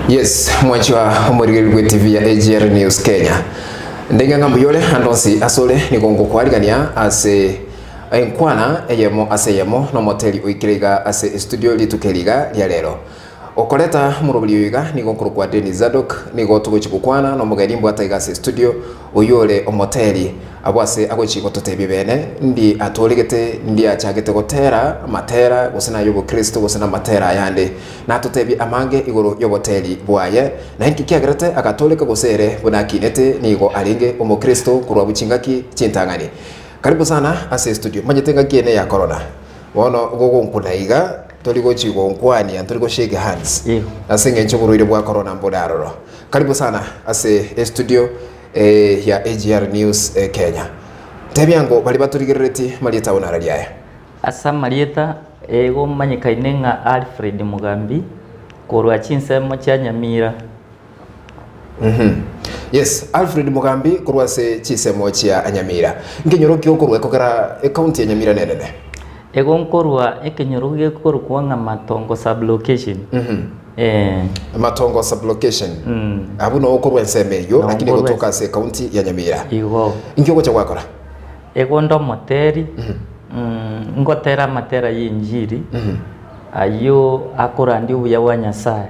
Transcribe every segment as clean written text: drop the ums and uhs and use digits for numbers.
Yes, mwanchwa omorigereria bwe TV ya AGR News Kenya. Ndenge ng'a mbuya ore ande onsi ase ore nigo ngokwarigania ase enkwana eyemo ase eyemo na omoteri oikire iga ase estudio rituko eri iga ria rero. Okoreta omoroberi oyo iga nigo nkorokwa Dennis Zadok, nigo togochia gokwana nomogeni mbwate iga ase estudio oyio ore omoteri abwo ase agochia gototebia bene ndi atoregete ndi achagete gotera amatera gose naye obokristo gose namatera ayande. Natotebie amange igoro y'oboteri bwaye, na inki kiagerete agatoreka gose ere buna akinete nigo arenge omokristo korwa abwo chingaki chintang'ani. Karibu sana ase estudio. Manyete engaki ene ya corona. Bono gogonkuna iga tori gochi gonkwania ntori go shake hands Igo. ase eng'encho oborwaire bwa corona mbore aroro. Karibu sana ase estudio eh, ya AGR News eh, Kenya. Tebia ango baria batorigerereti marieta ao nararia aya. Ase amarieta igo omanyekaine ng'a Alfred Mugambi korwa chinsemo chia Nyamira. Yes, Alfred Mugambi korwa ase chinsemo chia Nyamira. Nkenyoro ki okorwa ekogera ecounty ya Nyamira nenene? Igo nkorwa ekenyoro gekorokwa ng'a Matongo sub-location. Eh. Matongo sub-location. Mm. Abwo noo okorwa ensemo eyio, Noo lakini nkorwa gotoka ase ecounty ya Nyamira. Igo. Inki ogocha gwakora? Igo nde omoteri, ngotera amatera y'enchiri, ayio akorandia obuya bwa Nyasae.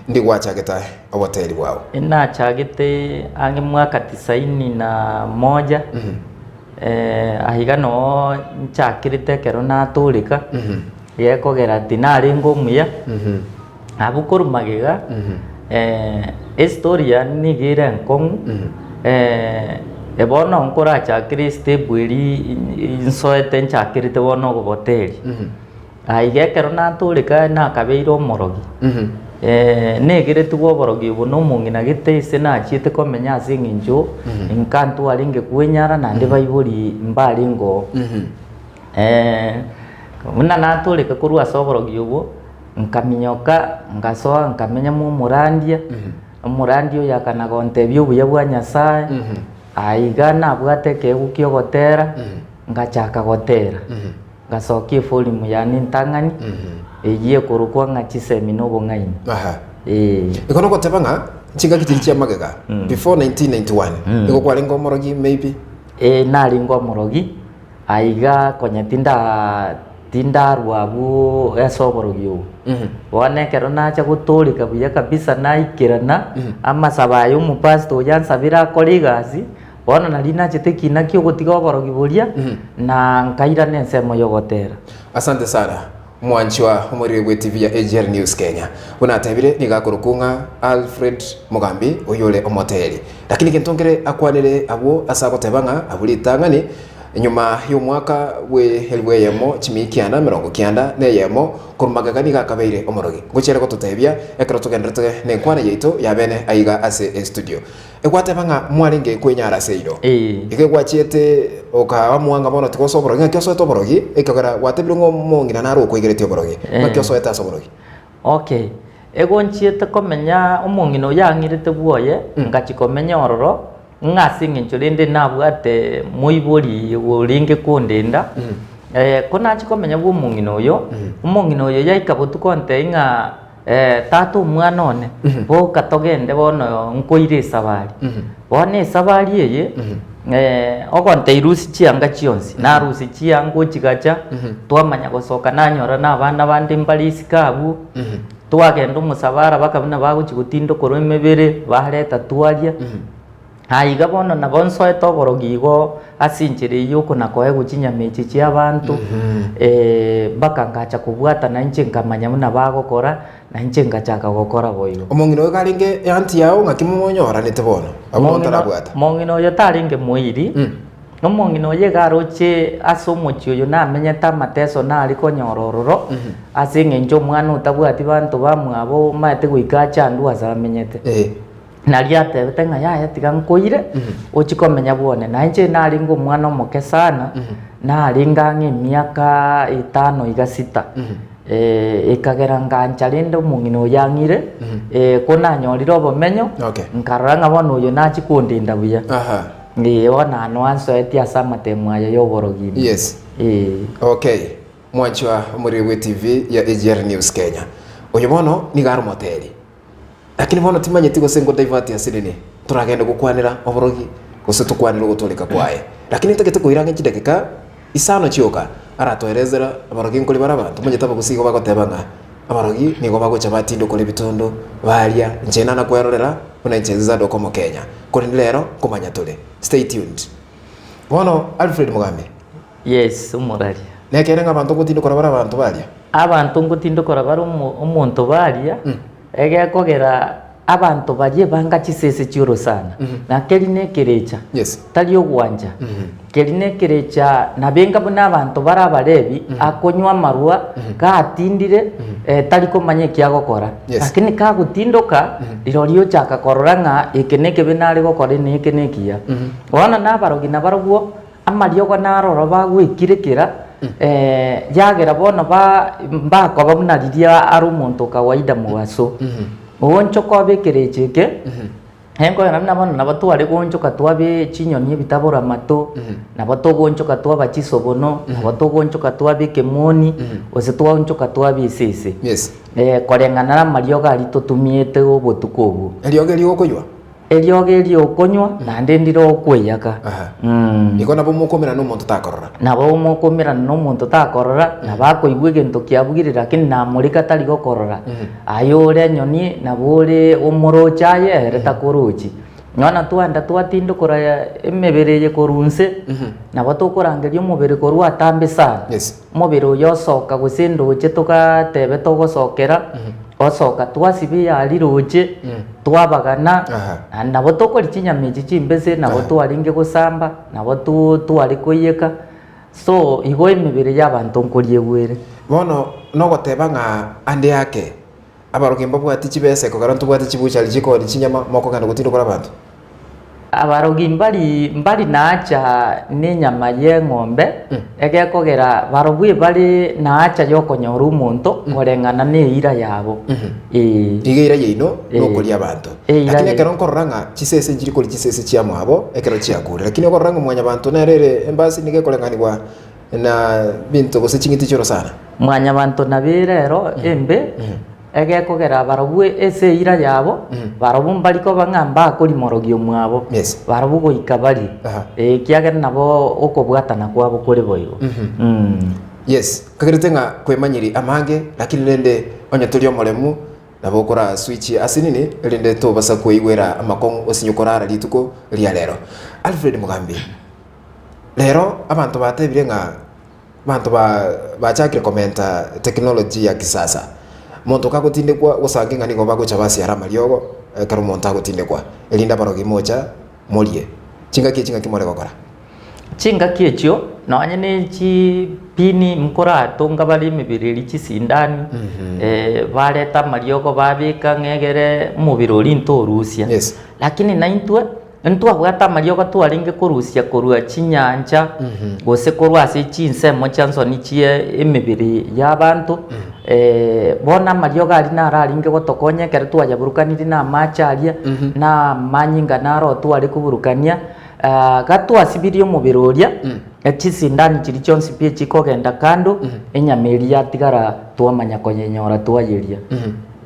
Ndi gwachagete oboteri bwao? Nachagete ang'e mwaka tisaini na moja, aiga noo nchakerete ekero natoreka, gekogera tinarenge omuya, Abwo korwa magega, estory yane nigo ere enkong'u, bono nkorachakere estep eria nsoete nchakerete bono oboteria. Aiga ekero natoreka nakabeire omorogi, negeretigwe oborogi obo na omong'ina gete ase nachiete komenya ase eng'encho nka ntwarenge kwenyara naende baibori mbarenge oo. Buna natoreka korwa ase oborogi obwo. Nkaminyoka, ngasoa, nkamenya mw'omorandia, omorandia oyo akana gontebia obuya bwa Nyasae, aiga nabwate ekeegwa ki'ogotera, ngachaka gotera, ngasokia evolume yane entang'ani, eyio ekorokwa ng'a chisemi na obong'aini. Aha. Eeh. Igo nogoteba ng'a chingaki chiria chia magega before 1991 nigo kwarenge omorogi maybe? Ee, narenge omorogi, Aiga konya tinda tindarwa abwo ase oborogi obo. Bono ekero nacha gotooreka buya kabisa naikerana, amasabo aya omopastor oyo ansabire akore egasi, bono nario nachete ekina kia ogotiga oborogi boria, na nkairana ensemo ya ogotera. Asante sana mwanchwa omoriri bwe TV ya AGR News Kenya. Buna atebire nigo akorokwa ng'a Alfred Mugambi oyore omoteri. Lakini gento nkere akwanire abwo ase agoteba ng'a abwo ritang'ani Nyuma y'omwaka bwe elifu eyemo chimia kianda emerongo kianda na eyemo, korwa magega nigo akabeire omorogi. Ngochia ere gototebia ekero togenderete nenkwana yaito ya bene aiga ase estudio. Egwateba ng'a mwarenge kwenyara ase eiro. Ee. Igo egwachiete okaamua ng'a bono tiga osoe oborogi, ng'aki osoete oborogi ekiagera gwatebire ng'a omong'ina naro okoigeretie oborogi. Ng'aki osoete ase oborogi? Okay. Egonchiete komenya omong'ina oyio ang'irete bwoye, ngachia komenya ororo, Ng'a ase engencho rende nabwate moibori orenge kondenda, ko nachia komenya bw'omong'ina oyo, omong'ina oyo yaika botuko ontebia ng'a tata omwana one, boka togende bono nkoire esabari. Bono esabari eye, ogontebia rusia chianga chionsi, narusia chianga ochigacha, twamanya gosoka nanyora na abana bande mbare isiko abwo, Twagenda omosabara baka buna bagochia gotindokorwa emebere, bareta twaria. Aiga bono nabo nsoete oborogi igo ase enchera eyio okona koegwa chinyama echi chi'abanto, mpaka ngacha kobwatana inche nkamanya buna bagokora, na inche ngachaka gokora boigo. Omong'ina oyo karenge eanti yao ng'aki monyoranete bono? Abwo Mong'ina ntarabwata. mong'ina oyo tarenge moiri, Nomong'ina oye iga aroche ase omochie oyo namenyete amateso nare konyora ororo, ase eng'encho omwana otabwati banto bamwabo omanyete goika achandwe ase amenyete. Nario atebete ng'a yaya tiga nkoire, ochie komenya bwone. Na inche narenge omwana omoke sana, narenge ang'e emiaka etano iga sita. Ekagera ngancha rende omong'ina oyo ang'ire, ko nanyorire obomenyo, Okay. nkarora ng'a bono oyo nachie kondenda buya. Aha. Ee, bono ano ansoetie ase amatemo aya y'oborogi ime. Yes. Ee. Okay. Mwanchwa omoriri bwe TV ya AGR News Kenya. Oyo bono nigo are omoteri. Lakini bono timanyeti gose ngo divert ase nini, toragende gokwanera oborogi gose tokwanere ogotooreka kwaye. Lakini ntagete koira ang'e chidakika isano chioka aratoerezera abarogi nkori bare abanto. Omanyete abagusii igo bagoteba ng'a abarogi nigo bagocha batindokora ebitondo baria inche nana kwerorera buna inche Zadok omokenya. Korende rero nkomanya tore. Stay tuned. Bono Alfred Mugambi. Yes, omoraria. Nekeene ng'a abanto ngotindokora bare abanto baria? Abanto ngotindokora bare omonto baria, egekogera abanto baria ebanga chisese chi'orosana, na keri nekerecha, Yes. tari ogwancha. Keri nekerecha nabenga buna abanto bare abarebi, akonywa amarwa, gatindire, tari komanya eki agokora. Yes. Lakini kagotindoka, rirorio ochaka korora ng'a eke nekebe nare gokora na eke nekiya. Bono nabarogi nabarobwo, Amariogo naroro bagwekirekera, yagera bono ba mbakoba buna riria are omonto o kawaida mogaso. Oonchoka obe ekerecha eke, enkoera buna bono nabo tware goonchoka twabe chinyoni ebitabora amato, nabo togoonchoka twaba chisobono, nabo togoonchoka twaba ekemoni, gose twaonchoka twaba esese. Yes. Koreng'ana na amariogo aria totumiete obotuko obwo. Eriogo erio okoywa? Eriogi erio okonywa, naende ndire okweyaka. Aha. Igo nabo mokomerana nomonto takorora. Nabo mokomerana nomonto takorora, nabo akoigwa egento kiabugire lakini namoreka tari gokorora. Aye ore enyoni, nabo ore omoroche aye, ere takorochi. Bono twaenda twatindokora emebere eye korwa inse, nabo tokorangeria omobere korwa atambe sana. Yes. Omobere oyo osoka gose endoche togatebe togosokera, osoka twasiba eya riroche, twabagana, Aha. naende nabo tokoria chinyama echi chimbese, nabo Aha. twarenge gosamba, nabo to tware koiyeka, so igo emebere ya abanto nkoriegwa ere. Bono nogoteba ng'a ande ake, abarogi mbabwati chibesa ekogera ntobwate chibuchari chikoni chinyama mokogenda gotindokora abanto. Abarogi mbari mbari naacha nenyama y'eng'ombe, egekogera barobwo ebare naacha y'okonyora omonto koreng'ana neira yabo. Ee. Iga eira yaino Eh. nokoria abanto. Eira Lakini yaino. ekero nkorora ng'a chisese nchiri koria chisese chiamwabo ekero chiakure. Lakini okorora ng'a mwanyabanto nere ere embasi nigo ekoreng'anigwa na binto gose ching'iti chi'orosana. Mwanyabanto nabo ere ero embe, egekogera barobwo ase eira yabo, barobwo mbari koba ng'a mbakoria morogi omwabo, Yes. barobwo goika barie, Aha. ekiagera nabo okobwatana kwabo kore boigo. Mm. Yes, nkagerete ng'a kwemanyiri amange, lakini rende onye tori omoremu, nabo okora switch ase nini, erinde tobasa koigwera amakong'u osinye korara rituko ria rero. Alfred Mugambi, rero abanto batebire ng'a Abanto ba bachakire komenta technology ya kisasa. Monto kagotindekwa gosange ng'a nigo bagocha basiara amariogo ekero omonto agotindekwa, erinde abarogi mocha morie. Chingaki echi ng'aki more gokora? Chingaki echio nonye ne chipini nkoratonga bare emebere eria chisindani, bareta amariogo babeka ng'a egere omobere oria ntorusia. Yes. Lakini naintwe. Ntwabwate amariogo twarenge korusia korwa chinyancha, gose korwa ase chinsemo chia nsoni chie emebere y'abanto. Bono amariogo aria naro arenge gotokonya ekero twayaburukanirie na amache aria, na amanyinga naro tware koburukania, gatwasibirie omobere oria, chisindani chiria chionsi pi chikogenda kando, enyama eria yatigara twamanya koyenyora twayeria.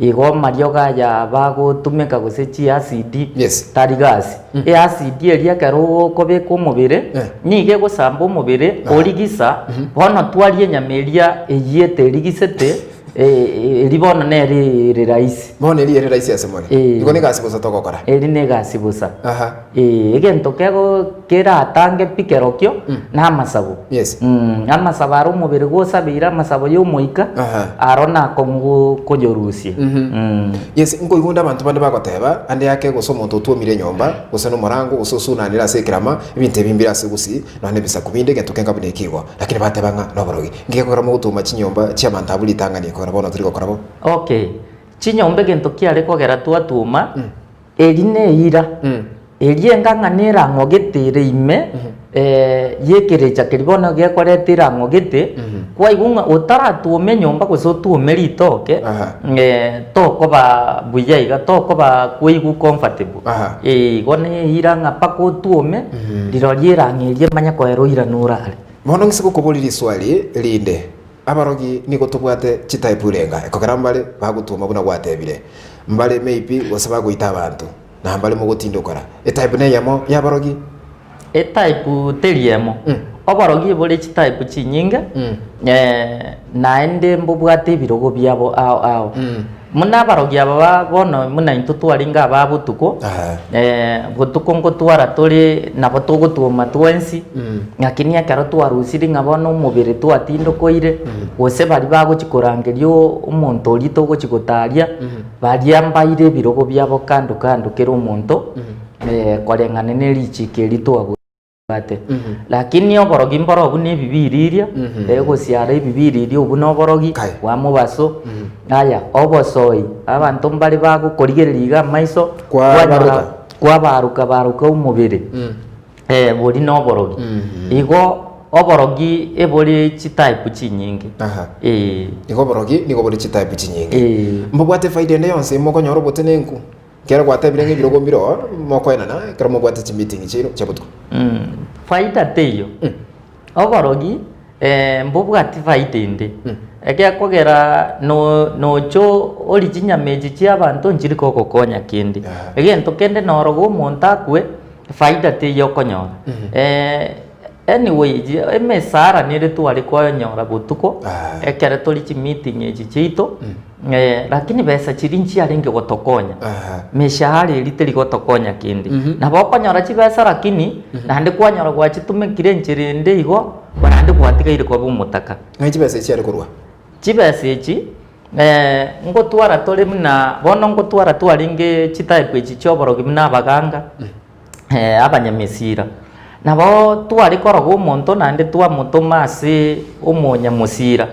Igo amariogo aya bagotumeka gose chiacid Yes. tari gasi. Eacid eria ekero okobeka omobere Eh. nigo egosamba omobere origisa bono twaria enyama eria eyiete erigisete eh, eri bono nere ere rahisi. Bono eri ere rahisi ase more. Eh. Igo negasi bosa togokora. Eri negasi bosa. Aha. Ee, egento kego keratange pi kerokio na amasabo. Yes. Mm, amasabo aro omobere gosabeire amasabo y'omoika Aha. aro nakong'u go- koyorusia. Mm. Yes, nkoigwa onde abanto bande bagoteba, ande ake gose omonto otwomire enyomba, gose nomorango, gose osunanire ase ekerama, ebinto ebi mbire ase gusii, nonya na ebisaku binde, egento kenga buna eki igo. Lakini bateba ng'a noborogi. Nki gekogera mogotwoma chinyomba chi'abanto abwo ritang'ani ekogera bono tori gokora bo? Okay, chinyomba egento kiare kogera twatwoma, Eri neira, eria engang'a nerang'o gete ere ime y'ekerecha keria bono gekoreta erang'o gete, kwaigwa ng'a otaratwome enyomba gose otwome ritoke, tokoba buya iga, tokoba kwaigwa comfortable. Igo neira ng'a mpaka otwome, rirorio erang'o eria emanye koera oirane orare. Bono ng'ise gokoboria riswali rinde. Abarogi nigo tobwate chitype irenga, ekogera mbare bagotwoma buna gwatebire, mbare maybe gose bagoita abanto, na mbare mogotindokora. Etype neyemo y'abarogi. Etype teri emo. Oborogi bore chitype chinyinge, naende mbobwate ebirogo biabo ao ao. Buna abarogi aba ba bono buna intwe twarenge aba botuko, botuko ngotwara tore nabo togotwoma twensi, lakini ekero twarusiri ng'a bono omobere twatindokoire, gose baria bagochi korangeria omonto oria togochi gotaria, baria mbaire ebirogo biabo kando kando kera omonto, koreng'ana ne richiko erio twabwate. Lakini oborogi mboro obwo na ebibiriria, egosiara ebibiriria obwo na oborogi Kai. bwa mobaso. Aya, obosoi, abanto mbare bagokorigereria iga amaiso, Kwabaruka. kwanyora kwabaruka baruka omobere, boria na oborogi. Igo oborogi ebore chitype chinyinge. Aha. Eh. Igo oborogi nigo bore chitype chinyinge. Eh. Mbobwate efaida ende yonsi mokonyora obotenenku? Ekero gwatebire ng'a ebirogo mbire oo, mokoenana ekero mobwate chimeeting chiaino chia botuko. Faida teiyo. Oborogi mbobwati faida ende. Egekogera no- nocho orie chinyama echi chia abanto nchiri kogokonya kende. Egento kende noroge omonto akwe, faida teiyo okonyora. Anyway, emesara nere tware konyora botuko, ekero tore chimeeting echi chiaito. Lakini besa chiria nchiarenge gotokonya, meshahara eria teri gotokonya kende. Nabo okonyora chibesa lakini naende kwanyora gwachitumekire enchera ende igo, naende gwatigaire koba omotaka. Ng'ai chibesa echi chiare korwa? Chibesa echi, ngotwara tore buna bono ngotwara twarenge chitype echi chioborogi buna abaganga, abanyamesira. Nabo tware koroga omonto naende twamotoma ase omonyamosira.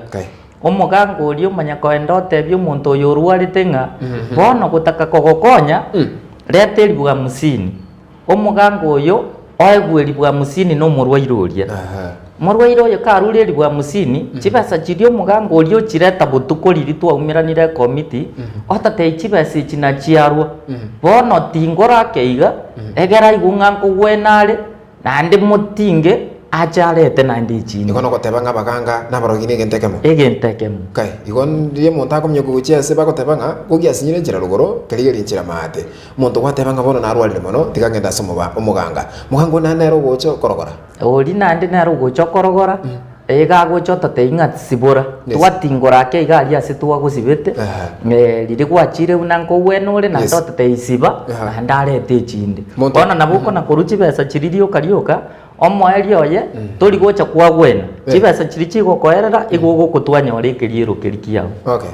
Omoganga oria omanya koenda otebia omonto oyo orwarete ng'a, Bono gotaka kogokonya, reta eribu hamsini. Omoganga oyo oegwe eribu hamsini nomorwaire oria. Omorwaire oyo karure eribu hamsini, chibesa chiria omoganga oria ochireta botuko riria twaumeranire ekomiti, otatebia chibesa echi nachiarwa. Bono tingora ake iga, egere aigwe ng'a nkogwena are. Naende motinge ache arete naende echinde. Igo nogoteba ng'a abaganga na abarogi negento ekemo? Egento ekemo. Kai, igo ndiria omonto akominyoka gochia ase bagoteba ng'a gogiasinyire enchera rogoro, kerigerie enchera maate. Omonto gwateba ng'a bono narwarire mono, tiga ngende ase omoba omoganga. Moganga oria naende nere ogocha okorogora. Oria naende nere ogocha okorogora, iga agocha ototebia ng'a sibora, Yes. twatingora ake iga aria ase twagosibete, Aha. riria gwachire buna nkogwena ore naende Yes. ototebia siba, Aha. naende arete echinde. Monto- Bono nabo okona korwa chibesa chiria rioka rioka, omoerio oye, tori gocha kwagwena, Eh. chibesa chiria chigokoerera, igo ogokotwanyora ekeriero keria kiago. Okay.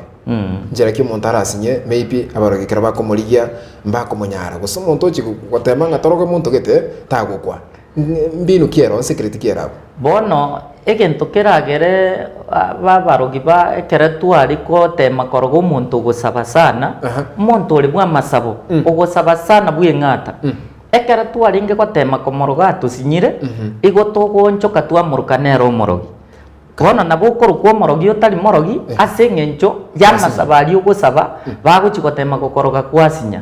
Nchera ki omonto arasinye maybe abarogi ekero bakomorigia mbakomonyara, gose omonto ochia gotema ng'a toroge monto gete, tagokwa. Mbinu ki ero, secret ki ere abwo? Bono egento keragere abarogi ba ekero tware gotema koroga omonto ogosaba sana, omonto ore bw'amasabo, ogosaba sana bw'eng'ata. Ekero twarenge gotema komoroga atosinyire, igo togoonchoka twamoroka nere omorogi. Bono nabo okorokwa omorogi otari morogi ase eng'encho y'amasabo aria ogosaba, bagochia gotema gokoroga kwasinya.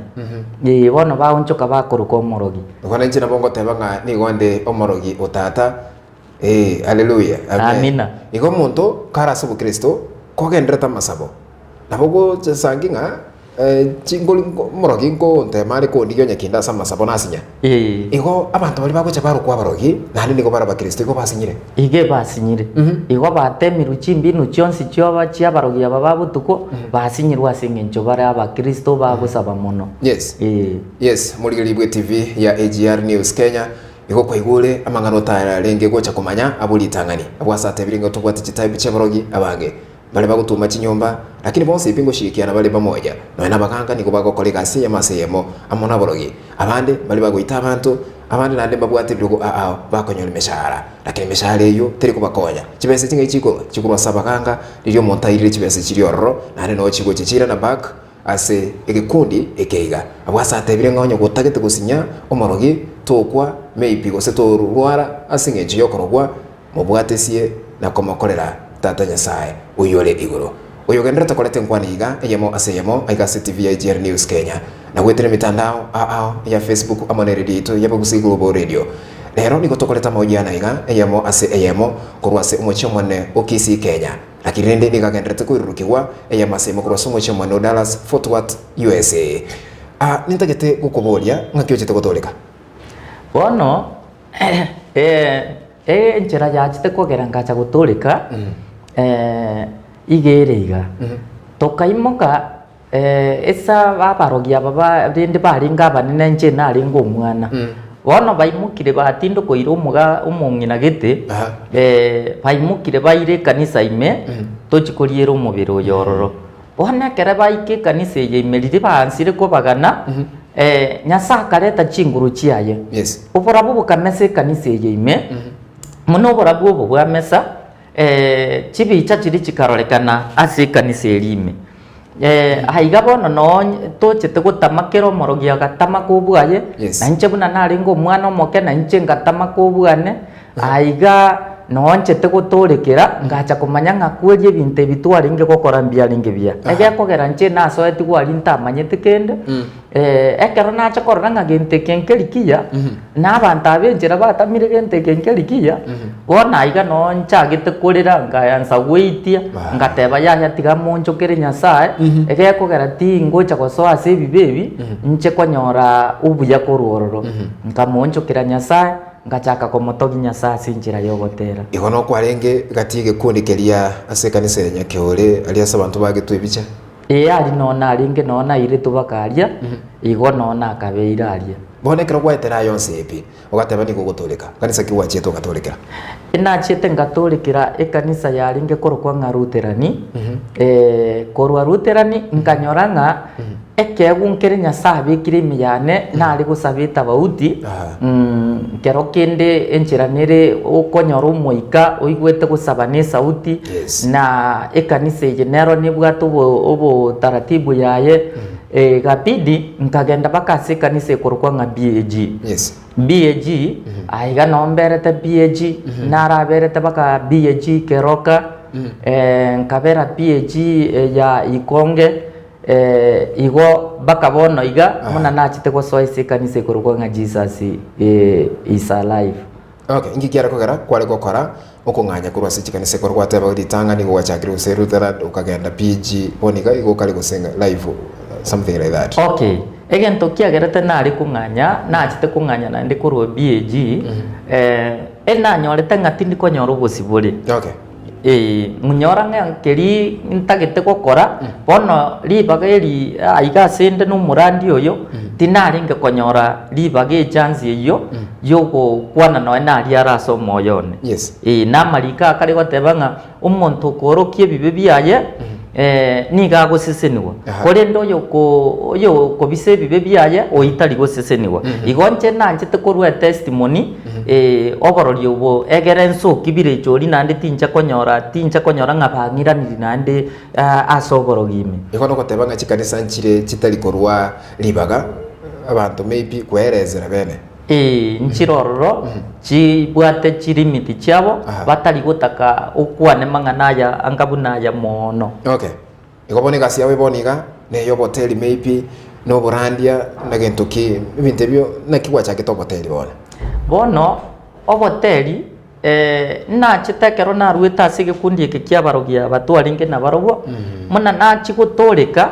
Ee, bono baonchoka bakoroka omorogi. Bono inche nabo ngoteba ng'a nigo nde omorogi o tata. Ee, haleluya. Amen. Amina. Igo omonto kare ase obokristo kogenderete amasabo, nabo ogosangi ng'a chingori omorogi nkontema are kondigia onye kende ase amasabo nasinya. Ee. Igo abanto baria bagocha barokwa abarogi, naende nigo bare abakristo, igo basinyire. Igo ebasinyire. Igo batemirwe chimbinu chionsi chioba chi'abarogi aba ba botuko, basinyirwe ase engencho bare abakristo bagosaba mono. Yes. Ee. Yes, morigereria bwe TV ya AGR News Kenya, igo kwaigure amang'ana otararenge gocha komanya abwo ritang'ani. Abwo ase atebire ng'a tobwate chitype chi'abarogi abange. Baria bagotuma chinyomba, lakini bonsi pi ngoshirikiana bare pamoja. Nonya nabaganga nigo bagokora egasi eyemo ase eyemo amo naborogi. Abande mbaria bagoita abanto, abande naende mbabwate ebirogo ao bakonyora emeshahara. Lakini emeshahara eyio teri kobakonya. Chibesa ching'ai chikorwa? Chikorwa ase abaganga, riria omonto airire chibesa chiria ororo, naende noo chigocha chiirana back ase egekundi eke iga. Abwo ase atebire ng'a onye gotagete gosinya omorogi, tokwa, maybe gose torwara ase eng'encho yokorogwa, Mobwatesie na komokorera Tata Nyasae oyore igoro. Oyogenderete koreta enkwana iga eyemo ase eyemo aiga ase TV ya AGR News Kenya, na goetera emitandao ao ao ya Facebook amo ne radio yaito y'Abagusii Global Radio. Rero nigo tokoreta amahojiano aiga eyemo ase eyemo korwa ase omochie omonene o Kisii Kenya. Lakini rende nigo agendererete koirurukigwa eyemo ase eyemo korwa ase omochie omonene o Dallas, Fort Worth, USA. Aa, nintagete gokoboria ng'aki ochete gotooreka? Bono enchera yachete kogera ngacha gotooreka, iga ere iga, tokaimoka Ase abarogi aba rende barenge abanene inche narenge omwana. Bono baimokire batindokoire omoga omong'ina gete, baimokire baire ekanisa ime, tochi koriera omobere oyo ororo. Bono ekero baika ekanisa eye ime riria baansire kobagana, Nyasae akareta chinguru chiaye. Oborabu bokamesa ekanisa eye ime, buna oborabu obo bwamesa, Chibicha chiria chikarorekana ase ekanisa eria ime. Aiga bono noo tochete gotama kera omorogi agatama kobwaye, Yes. na inche buna narenge omwana omoke na inche ngatama kobwane, aiga noo nchete gotorekera, ngacha komanya ng'a kweri ebinto ebi twarenge gokora mbiarenge buya. Aha. Egekogera inche nasoetigwe aria ntamanyeti kende, Ekero nacha korora ng'a gento eke nkeri kiya, na abanto aba enchera batamire gento eke nkeri kiya, bono aiga noo nchagete korera nkaansa gweitia, ngateba yaya tiga monchokere Nyasaye, egekogera tingocha gosoa ase ebibe ebi, nche konyora obuya korwa ororo. Nkamoonchokera Nyasaye, ngachaka komotogia Nyasaye ase enchera y'ogotera. Igo nokwarenge gati y'egekundi keria ase ekanisa ya Nyakeore, aria ase abanto bagetwe ebicha. Ee, aria noo narenge, noo nairetwe baka aria, igo noo nakabeire aria. Bono ekero gwaetera aya onsi pi, ogateba nigo ogotooreka, kanisa ki gwachiete ogatoorekera? Nachiete ngatoorekera ekanisa yarenge korokwa ng'a Lutherani, korwa Lutherani nkanyora ng'a ekeegwa nkere Nyasae abekire ime yane nare gosaba etabauti, Nkero kende enchera nere okonyora omoika oigwete gosaba na esauti, Yes. na ekanisa eye nero nebwate obo obotaratibu yaye, egabidi nkagenda mpaka ase ekanisa ekorokwa ng'a BAG. Yes. BAG, aiga noo mberete BAG, naraberete mpaka BAG Keroka, nkabera BAG ya Ikonge, Igo mpaka bono iga buna nachete gosoa ase ekanisa ekorokwa ng'a Jesus is Alive. Okay, inki kiare kogera kware gokora okong'anya korwa ase chikanisa ekero gwateba ritang'ani igo gwachakire gose Lutheran okagenda PG bono iga igo okare gose ng'a live something like that. Okay, egento kiagerete nare kong'anya, nachete kong'anya naende korwa BAG, enanyorete ng'a tindi konyora obosibore. Okay. Ee, ng'unyora ng'a keria ntagete gokora, bono ribaga eri aiga ase 'nde na omorandi oyo, tinarenge konyora ribaga echance eyio yogokwana nonya naria are ase omoyo one. Yes. Ee, na amariko akare goteba ng'a omonto okoorokia ebibe biaye, nigo agosesenigwa, Aha. korende oyoko oyokobisa ebibe biaye, oyio tari gosesenigwa. Igo inche nanchete korwa etestimony, oborori obo egere nsoki birecha oria naende tincha konyora tincha konyora ng'a bang'iraniri naende ase oborogi ime. Igo nogoteba ng'a chikanisa nchire chitari korwa ribaga abanto maybe koerezera bene. Ee, nchire ororo chibwate chilimiti chiabo Aha. batari gotaka okwane mang'ana aya anga buna aya moono. Okay. Igo bono egasi yabo bono iga ney'oboteri maybe na oborandia na gento ki, ebinto ebio naki gwachagete oboteri bono? Bono oboteri nachete ekero naruete ase egekundi eke kia abarogi aba twarenge nabarobwo, buna nachia gotoreka,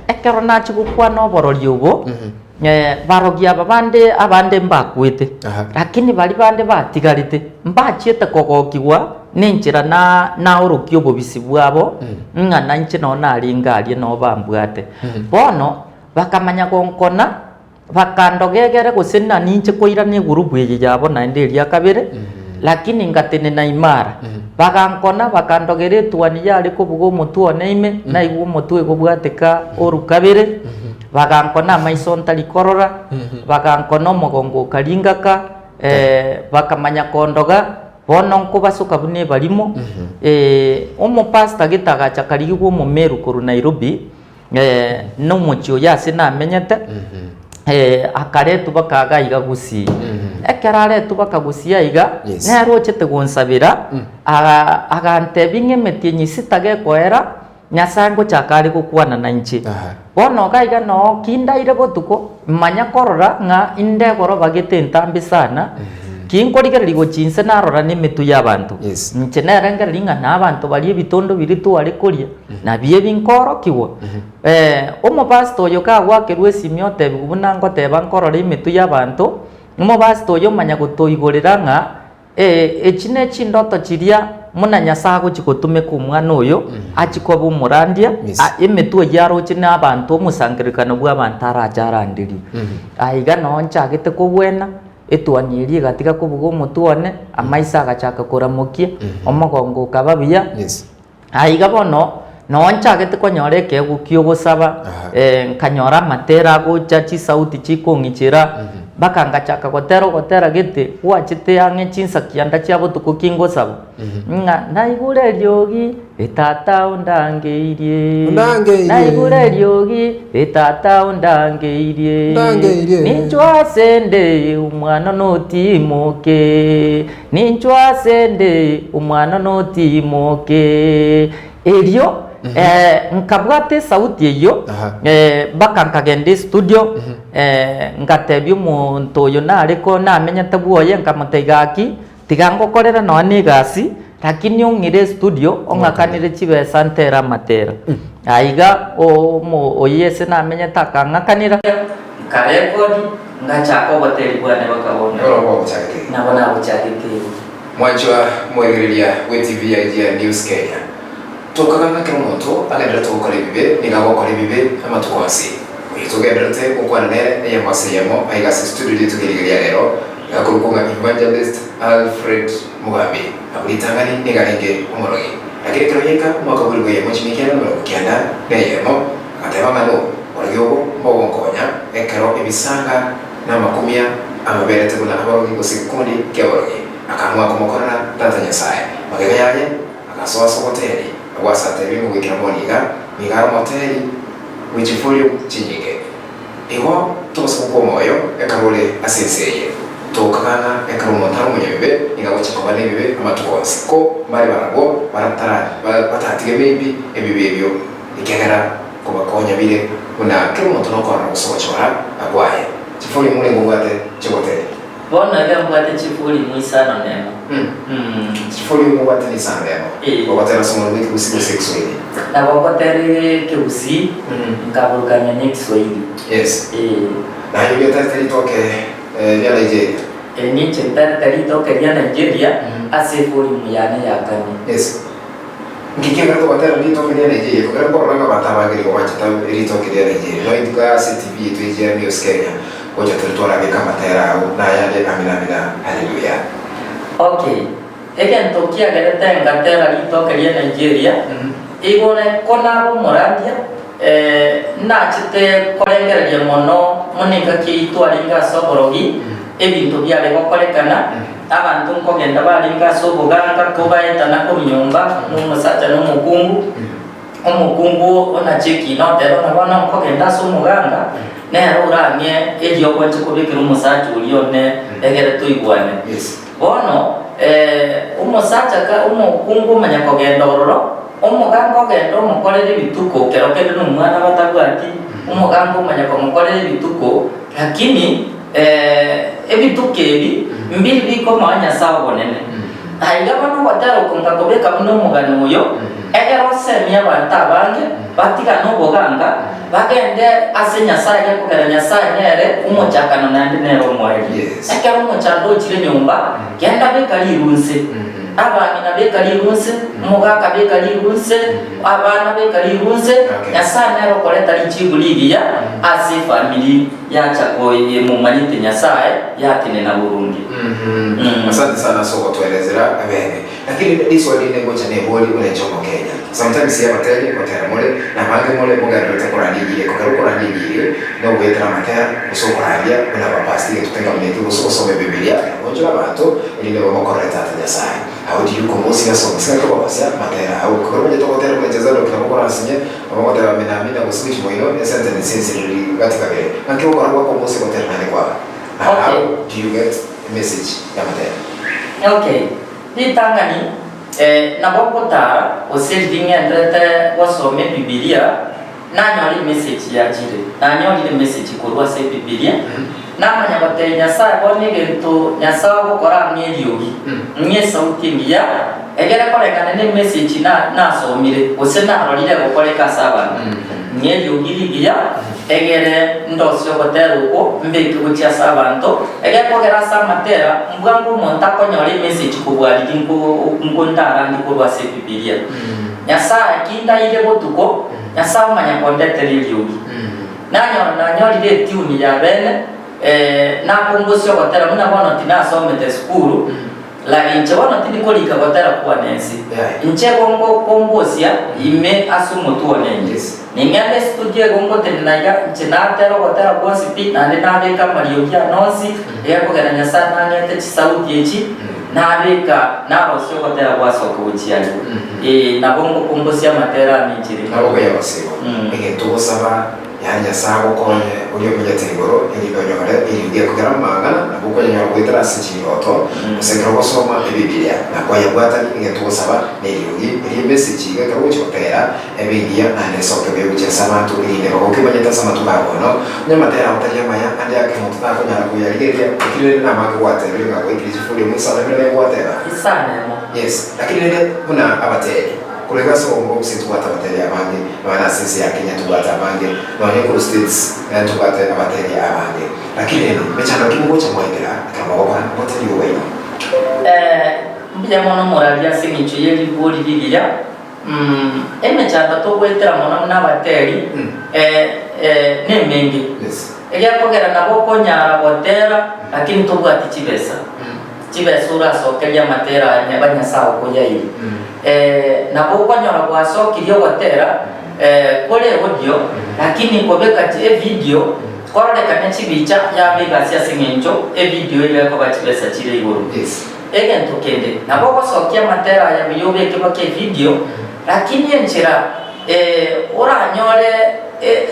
ekero nachia gokwana oborori obo, barogi aba bande abande mbakwete, Aha. lakini baria bande batigarete, mbachiete kogokigwa nenchera na naorokia obobisi bwabo, ng'a nainche noo narenge aria noo bambwate. Bono, bakamanya gonkona, bakandogegera gose ng'a ninche koirana egurupu eye yabo naende eria kabere, lakini ngatenena imara. Bagankona, bakandogera etuani yare kobuga omotwe one ime, naigwa omotwe egobwateka oru kabere, Bagankona amaiso ntari korora, bagankona omogongo okaringaka, bakamanya kondoga, bono nkobasoka buna ebarimo. Omopastor gete agacha akarigigwa omomeru korwa Nairobi, na omochie oyo ase namenyete, akaretwa baka iga iga Gusii. Ekero aretwa baka Gusii aiga, Yes. nere ochete gonsabera, agantebia ng'a emetienyi sita gekoera, Nyasae ngochaka are gokwana nainche. Bono iga iga noo kindaire botuko, manya korora ng'a inde egoroba gete entambe sana. Kinkorigereria gochia inse narora nemetwe y'abanto. Yes. Inche nerengereria ng'a na abanto baria ebitondo biria tware koria, nabio ebi nkoorokigwa. Omopastor oyo kagwakerwa esimi otebigwa buna ngoteba nkorora emetwe y'abanto, omopastor oyo omanya gotoigorera ng'a echi ne chindoto chiria buna Nyasae agochia gotumeka omwana oyo achie koba omorandia, Yes. emetwe eyio aroche na abanto omosangererekano bw'abanto arache aranderie. Aiga noo nchagete kogwena, Etuoni eria egatiga kobuga omotwe one, amaiso agachaka koramokia, omogongo okaba buya. Yes. Aiga bono, noo nchagete konyora ekeegwa ki'ogosaba, Aha. nkanyora amatera agocha, chisauti chikong'ichera, mpaka ngachaka gotera ogotera gete, gwachete ang'e chinsa kianda chia botuko kingosaba, ng'a naigure eriogi. Tata ondangeirie, Ondangeirie. naigure eriogi, Tata ondangeirie, Ondangeirie. ninchwe ase nde omwana notimoke, ninchwe ase nde omwana notimoke. Erio eh, nkabwata esauti eyio Aha. eh, mpaka nkagenda estudio eh, ngatebia omonto oyo nare ko namenyete bwoye nkamotebia gaki Tiga ngokorere nonya negasi, lakini ong'ire estudio ong'akanere chibesa ntere amatera. Aiga omo oyio ase namenyete akang'akanera. Nkarekodi, ngachaka oboteri bwane baka bono. Nabo gwagochagete igo. Nabo nagochagete igo. Mwanchwa moegereria bwe TV ya AGN News Kenya. Tokaga ng'a kera omonto agenderete gokora ebibe nigo agokora ebibe amatuko onsi. Oyo togenderete gokwana nere eyemo ase eyemo aiga ase estudio rituko eri ria rero. Gakorokwa ng'a Evangelist Alfred Mugambi, abwo ritang'ani nigo arenge omorogi. Lakini ekero yaika omwaka bw'elifu eyemo chimia kianda na emerongo kianda na eyemo, agateba ng'a no borogi obo mbogonkonya ekero ebisanga na amakumia amoberete buna aborogi gose egekundi ki'aborogi. Akaamua komokorera Tata Nyasae. Magega yaye agasoa ase oboteri, agwo ase atebiwe ng'a goikera bono iga nigo are omoteri bwe chifolio chinyinge. Igo tobasa gokwa omoyo ekero ore ase ense eye. Tokaga ng'a ekero omonto are omonyabibe nigo agochia koba nebibe amatuko onsi. Ko mbare barabwo batatige maybe ebibe ebio ekiagera kobakonya bire buna kera omonto nokorora gose gochora akwaye. Chifori morenge obwate chigotebia. Bono iga mbwate chifuri mu isano nemo. Chifuri mobwate ni isano nemo. Ee. Ogotera ase omonwa bw'Ekegusii gose Ekiswahili? Nabo ngotera Ekegusii, nkaburukania na Ekiswahili. Yes. Ee. Naye oria otarete ritoke ria Nigeria? Ee, ninche ntarete ritoke ria Nigeria ase evolume yane ya kane. Yes. Nki kiagerete ogotera ritoke ria Nigeria? Kogera nkorora ng'a abanto abange nigo banchete ritoke ria Nigeria. Nonya intwe ase TV yaito echi ya News Kenya, gocha tore twarabeka amatera ao, na ayande amina amina haleluya. Okay, egento kiagerete ngatera ritoke ria Nigeria, igore ko naba omorandia, nachete korengereria mono mono engaki eyio twarenge ase oborogi, ebinto biare gokorekana, Abanto nkogenda barenge ase oboganga kobaetana korwa nyomba, na omosacha na omokungu, omokungu onache ekiina oteba ng'a bono nkogenda ase omoganga, nere orang'e eriogo nche kobekera omosacha oria one egere toigwane. Bono omosacha ka omokungu omanya kogenda ororo, omoganga ogenda omokorera ebituko kero kende na omwana batabwati, omoganga omanya komokorera ebituko, lakini. Ebituko ebi mbiri bikomoa Nyasae obonene. Aiga bono ogotera oko nkakobeka buna omogano oyo, egere osemie abanto abange batigane oboganga, bagende ase Nyasae gekogera Nyasae nere omochakano naende nere omoerio. Ekero omochando ochire nyomba, genda beka rirunse, abang'ina beka rirunse, omogaka beka rirunse, abana beka rirunse, Nyasae nere okoreta richibu rigiya ase efamiri. Yacha koyemomanyete Nyasae, yatenena boronge. Asante sana ase ogotoelezera abene. Lakini riswali rinde ngocha nebori buna inche omokenya. Sometimes abateri ngotera more na abange more mogendererete korandia enjiri ekogera okorandia enjiri nogoetera amatera gose okorandia buna abapastor egento tenga buna ekio gose gosoma ebibilia na goonchora abanto erinde bamokorere tata Nyasae. How do you compose your songs? Ng'aki okorosia amatera ao? Ekero omanyete ogotera buna inche Zadok nabo okoransinye Nabo ngoteba amina amina gose gochia moino esentence ensinini gati kabere. Naki ogokora gwako omose gotera naende kwaba? Na Okay. how do you get a message y'amatera? Okay, ritang'ani eh, nabo ngotara gose riria ng'enderete gosoma ebibilia. Nanyora emessage yachire, nanyorire emessage korwa ase Ebibilia, namanya gotebia Nyasae bono egento Nyasae ogokora ng'a eriogi, ng'a esauti engiya, egere koreng'ana na emessage na nasomire, gose narorire egokoreka ase abanto, ng'a eriogi rigiya, egere ndosie ogotera okwo, mbeke gochia ase abanto, egere kogera ase amatera, mbwango omonto akonyora emessage kobua riria nko nko ndarandie korwa ase Ebibilia. Nyasae ki ndaire botuko, Nyasae omanya kondetera eriogi. Nanyora nanyorire etiuni ya bene, eh, nakongosia ogotera buna bono tinasomete esukuru, la inche bono tindi korika gotera kwane ense. Inche igo ngongosia ime ase omotwe one inche. Ning'ende estudio igo ngotenena iga, inche natera ogotera gwonsi pi, naende nabeka amariogi ane onsi, egekogera Nyasae nang'ete chisauti echi, Nabeka narosia ogotera gwasoka gochia aria. Ee, nabo ngokombosia amatera ane enchera Nabo okoyarosiigwa. Egento ogosaba, yaani Nyasae agokonye oria omenyete igoro, erinde onyore eriogi ekogera amang'ana, nabo okonyanyora goetera ase chindoto, gose ekero ogosoma Ebibilia. Na kwayabwatani, egento ogosaba neriogi erie emessage iga ekero ogochia gotera, Ebe engiya naende esoke buya gochia ase abanto, erinde bagoke banyete ase amatuko a bono. Onye amatera abo tari amaya, ande ake omonto takonyara koyarigereria, lakini rende namange gwatebire ng'a gwaikire chifuri emo isano buna negwateba. Isano emo. Yes, lakini rende buna abateri, korwa iga ase obongo gose ntobwate abateri abange, nonya na ase ense ya Kenya ntobwate abange, nonya korwa States naende ntobwate abateri abange. Lakini rende mechando ki mogocha mwaetera ekero mogokora oboteri obo bwaino? Mbuya mono moraria ase eng'encho ye ribori rigiya. Emechando togoetera mono buna abateri nemenge, egiakogera nabo okonyara gotera lakini tobwati chibesa, chibesa orasokerie amatera aya neba Nyasae okoyaire. Nabo okonyora gwasokirie ogotera kore audio lakini kobeka evideo kororekane chibicha yaba egasi ase eng'encho evideo iga ekoba chibesa chire igoro. Egento kende, nabo ogosokia amatera aya buya obeke baka evidio, lakini enchera oranyore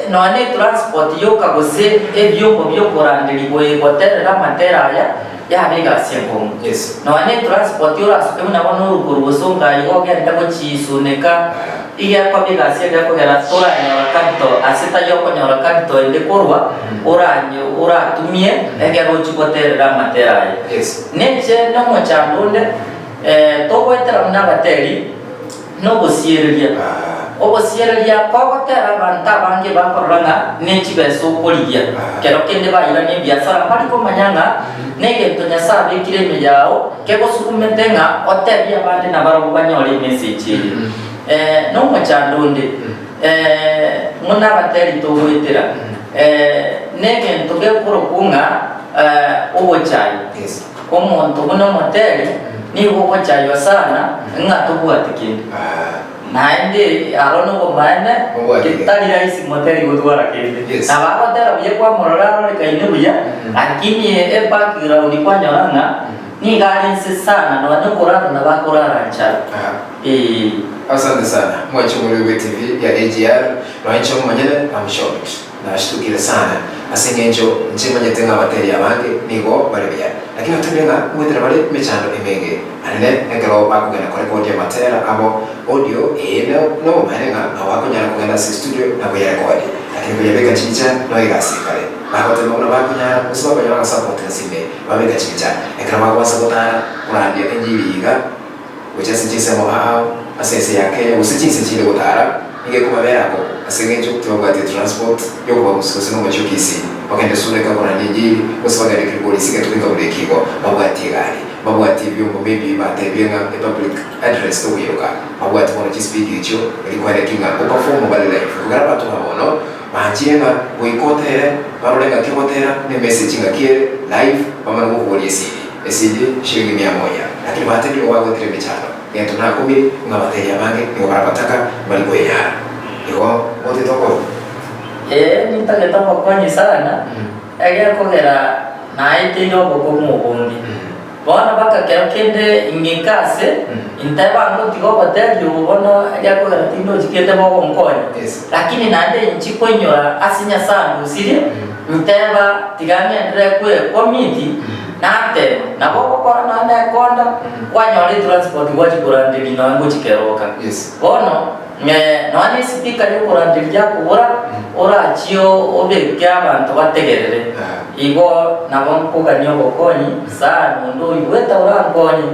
nonya ne etransport yoka gose ebiombo biokoranderia goterera amatera aya yaba egasi enkong'u. Nonya ne etransport orasuke buna bono oruko rwa Bosongo aye iga ogende gochisuneka, iga ekoba egasi ende ekogera toranyora capital ase tari okonyora capital ende korwa oratumie ekero ochia goterera amatera aya. Ninche nomochando onde togoetera buna abateri nobosiereria. Obosiereria kogotera abanto abange bakorora ng'a nechibesa okorigia, kero kende bairania ebiasara mbari komanya ng'a negento Nyasae abekire ime yao kegosugumete ng'a otebie abande nabarabwo banyore emessage eye. Nomochando onde buna abateri togoetera negento gekorokwa ng'a ogochaywa. Omonto buna omoteri nigo ogochaywa sana ng'a tobwati kende. Naende aro nobomaene tari rahisi moteri gotwara kende. Nabo agotera buya kwamorora arorekaine buya, lakini ebackground kwanyora ng'a nigo are inse sana nonya okorara nabo akorara nchara. Ee. Asante sana mwanche omorwegwa bwe TV ya AGR nonya inche omonyene am shocked. Nashitukire sana ase engencho inche manyete ng'a abateri abange nigo bare buya, lakini otebire ng'a ngoetera bare emechando emenge. Anene ekero bakogenda korekodia amatera abo audio eye nobomaene ng'a nabo bakonyara kogenda ase estudio na koyerekodi, lakini koyebeka chibicha no egasi ekare. Bagotema buna bakonyara gose bakonyora agasapoti ase ime babeka chibicha. Ekero bagwansa gotara korandia enjiri iga gochia ase chinsemo ao ase ense ya Kenya gose chinse chinde gotara, nigo ekobabera akong'u ase engencho tibabwati etransport yokobagusia gose nomochie o Kisii bagende Suneka korania enjiri gose bagende Kilgoris egetuko buna ekigo babwati egari babwati ebiombo maybe batebie ng'a epublic address tokoiroka babwati bono chispeed echio erikwaneki ng'a operform bare live ekogera abanto ba bono banchire ng'a goika otere barore ng'aki ogotera ne message ng'aki ere live bamanye gokoboria esidi. Esidi shilingi mia moja. Lakini batebire nigo bagwetire emechando, gento nakumire ng'a abateri abange nigo barabataka mbari kwenyara. Igo motete okonya? Ee, nintagete obokonyi sana, egekogera naeteire obokong'u obonge. Bono mpaka kero kende ing'ike ase, inteba ngotiga oboteri obo bono egekogera tindochi kende bogonkonya. Lakini naende inchi koinyora ase Nyasae andusirie, nteba tiga ng'enderere kwe commit. Natema, nabo ogokora nonya na ekonda, kwanyora etransport gwachia koranderia nonya ngochia keroka. Bono, nonya na espeaker yokoranderia yakobora, orachie obeke abanto bategerere. Igo nabo nkogania obokonyi sana, onde oigwete orankonye,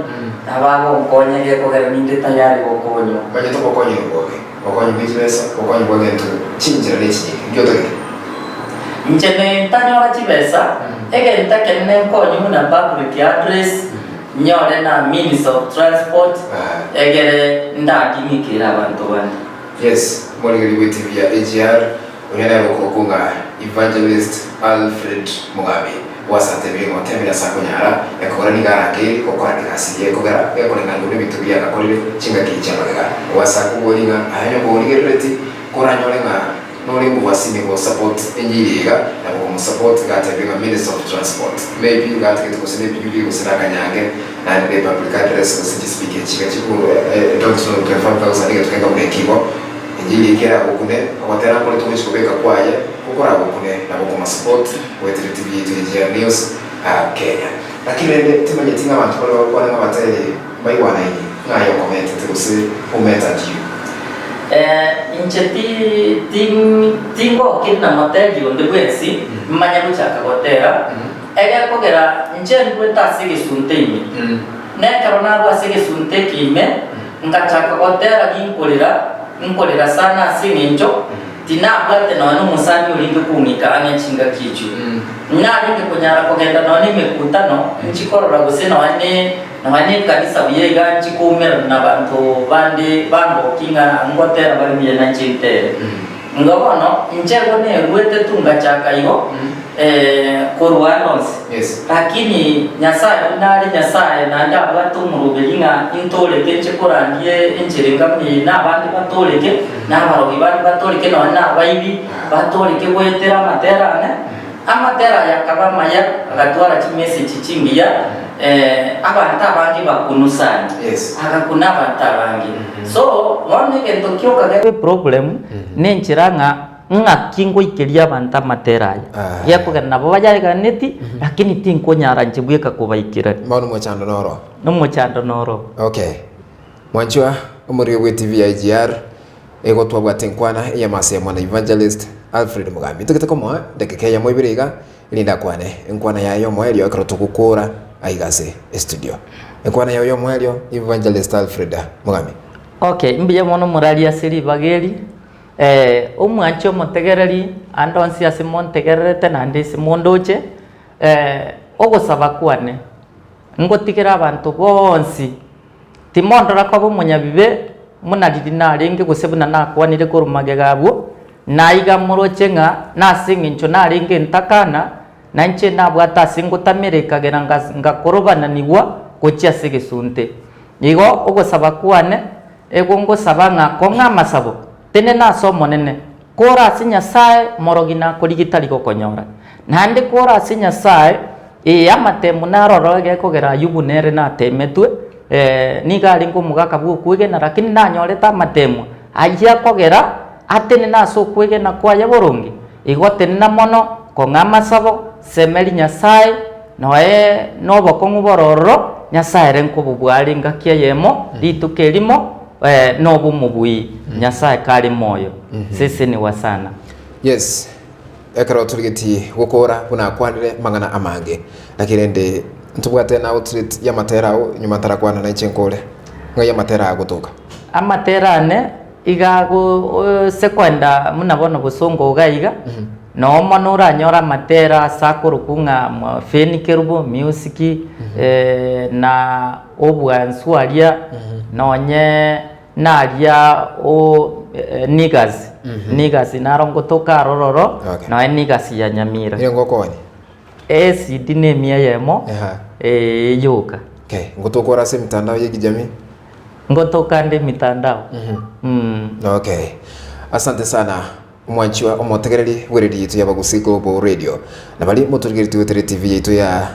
nabo agonkonya gekogera ninde tayari gokonywa. Omanyete obokonyi nobobe, obokonyi bwe chibesa, obokonyi bwa gento, chinchera ne chinyinge, nki otagete? Inche nintanyora chibesa, egento ekenene nkonywe buna public address, nyore na means of transport, egere ndaking'ikere abanto bande. Yes, omorigereria bwe TV ya AGR, oria nere okorokwa ng'a Evangelist Alfred Mugambi, gwasantebirie ng'a otebire ase akonyara, ekogera nigo arangeiri gokora egasi eye ekogera gekoreng'ana buna ebinto biria agakorire chingaki echi amagega. Gwasakobori ng'a aye onye korigerereti koranyore ng'a Nore ngobasime go support enchiri iga nabo komo support gatebie ng'a minister of transport maybe gatagete gose ne epikipiki gose na akanyange naende ne public address gose chispeaker echi iga chikogorwa I don't know 25000 egento kenga buna eki igo enchiri eye keragokune ogotera nkore togochi kobeka kwaye gokoragokune nabo komo support goetera TV yaito ya GR News Kenya. Lakini rende timanyeti ng'a abanto baria bagokwana ng'a batari mbaigwanaini ng'a aye okomentete gose who mentored you. Inche tingokiri na moteri onde bwensi manye gochaka gotera, egekogera inche ndwete ase egesunte ime. Nekero narwa ase egesunte eke ime, ngachaka gotera ginkorera, nkorera sana ase eng'encho Tinabwate nonya nomosani orenge kong'ika ang'e chingaki echio. Narenge konyara kogenda nonya nemekutano, inchi korora gose nonya ne nonya nekanisa buya iga nchi koumerana nabanto bande bangoki ng'a ngotera bare buya nainche ntere. Igo bono, inche igo neruete tu ngachaka igo, korwa ande onsi. Yes. Lakini Nyasae buna are Nyasae naende abwate omoroberi ng'a intoreke inche korandie enchera enga buna eye na abande batoreke, na abarogi bande batoreke, nonya na abaibi batoreke goetera amatera ane. Amatera aya akaba amaya, agatwara chimessage chingiya, abanto abange bakunusani, Yes. agakuna abanto abange. So, bono egento kioka gebe problem, nenchera ng'a Ng'aki ngoikeria abanto amatera aya? Ah. Gekogera nabo bayaeganeti, lakini tinkonyara inche bweka kobaikerania. Bono omochando noro. Nomochando noro. Okay. Mwanchwa, omorwio bwe TV ya AGR, igo twabwate enkwana eyemo ase eyemo na Evangelist Alfred Mugambi. Ntagete komoa edakika eyemo ibere iga, erinde akwane enkwana yaye y'omoerio ekero togokora aiga ase estudio. Enkwana yago y'omoerio, Evangelist Alfred Mugambi. Okay, mbuya mono moraria ase ribaga eri. Omwanche omotegereri ande onsi ase montegererete naende ase mondoche, ogosaba kwane, ngotigere abanto bonsi, timondora koba omonyabibe buna riria narenge gose buna nakwanire korwa magega abwo, naiga moroche ng'a nase eng'encho narenge ntakana, na inche nabwate ase ngotamera ekagera ngakorobananigwa gochia ase egesunte. Igo ogosaba kwane Ego ngosaba ng'a kong'a amasabo, tenena ase Omonene, kora ase Nyasae morogi nakorigia tari gokonyora. Naende kora ase Nyasae, ee, amatemu naroro egekogera Ayubu nere natemetwe, ee, nigo arenge omogaka bw'okwegena, lakini nanyorete amatemo ayio akogera atenene ase okwegena kwaye boronge. Igo tenena mono, kong'a amasabo, semeria Nyasae, Noe nobokong'u bororo, Nyasae ere nkobobua are engaki eyemo, rituko erimo, nobe omobui, Nyasae kare moyo. Seseniwa sana. Yes, ekero torigeti gokora buna akwanire mang'ana amange. Naki rende ntobwate na outlet y'amatera ao nyuma ntarakwana nainche nkore. Ng'ai amatera agotoka? Amatera ane iga ago ase kwenda buna bono bosongo iga iga, Noo mono oranyore amatera ase akorokwa ng'a Feni Kerubo Music, na obwansu aria nonye naria o Niggas, Niggas naro ngotoka arororo, Okay. noe Niggas ya Nyamira. Nigo ngokonya. Ecd ne emia eyemo, Aha. yoka. Okay, ngotoka ore ase emitandao ya ekijamii? Ngotoka nde emitandao. Okay. Asante sana. Omwanchwa omotegereri bw'eredio yaito y'Abagusii Global Radio, na baria motorigeretie goetera etv yaito ya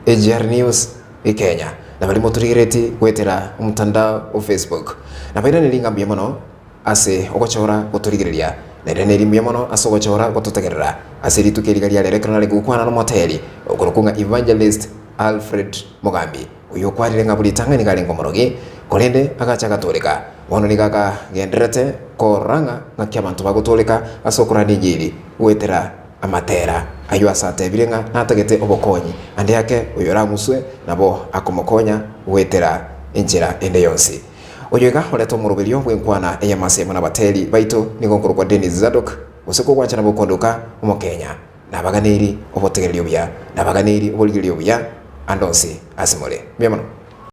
AGR News Kenya, na baria motorigeretie goetera omotandao o Facebook. Nabairanerie ng'a mbuya mono ase ogochora gotorigereria, nairanerie mbuya mono ase ogochora gototegerera ase rituko eri iga ria rero ekero narenge gokwana nomoteri okorokwa ng'a Evangelist. Alfred Mogambi, oyio okwarire ng'a buna ritang'ani nigo arenge omorogi, korende agacha agatooreka. Bono nigo akagendererete korora ng'a ng'aki abanto bagotooreka ase okoranda enchiri goetera amatera ayio ase atebire ng'a natagete obokonyi ande ake oyorang'uswe nabo akomokonya goetera enchera ende yonsi. Oyo iga orete omoroberio bw'enkwana ey'amase amo nabateri baito nigo nkorokwa Dennis Zadok, gose kogwancha nabo okondoka Omokenya. Nabaganeiri obotegereri obuya, nabaganeiri oborigereria obuya ande onsi ase more. Mbuya mono.